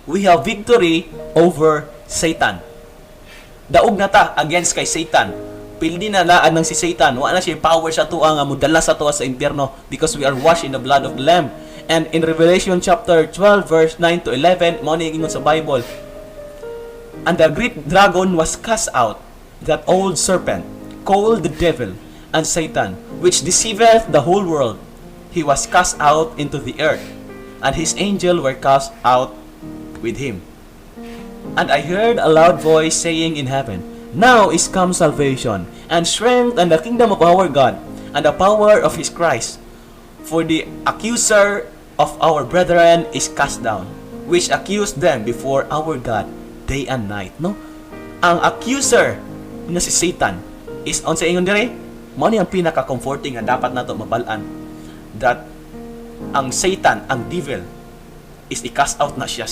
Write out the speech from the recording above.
We have victory over Satan. Daog na ta against kay Satan. Pildi na laan ng si Satan. Wa na siya power sa atoa nga mudala sa atoa sa impyerno because we are washed in the blood of the Lamb. And in Revelation chapter 12 verse 9 to 11, mao ni ingon sa Bible, "And the great dragon was cast out, that old serpent, called the devil and Satan, which deceiveth the whole world. He was cast out into the earth, and his angel were cast out with him. And I heard a loud voice saying in heaven, 'Now is come salvation, and strength, and the kingdom of our God, and the power of his Christ. For the accuser of our brethren is cast down, which accused them before our God day and night.'" No? Ang accuser nga si Satan is on sa ingon dire, mao ni ang pinaka-comforting nga dapat nato mabal-an, that ang Satan, ang devil, is i-cast out na siya.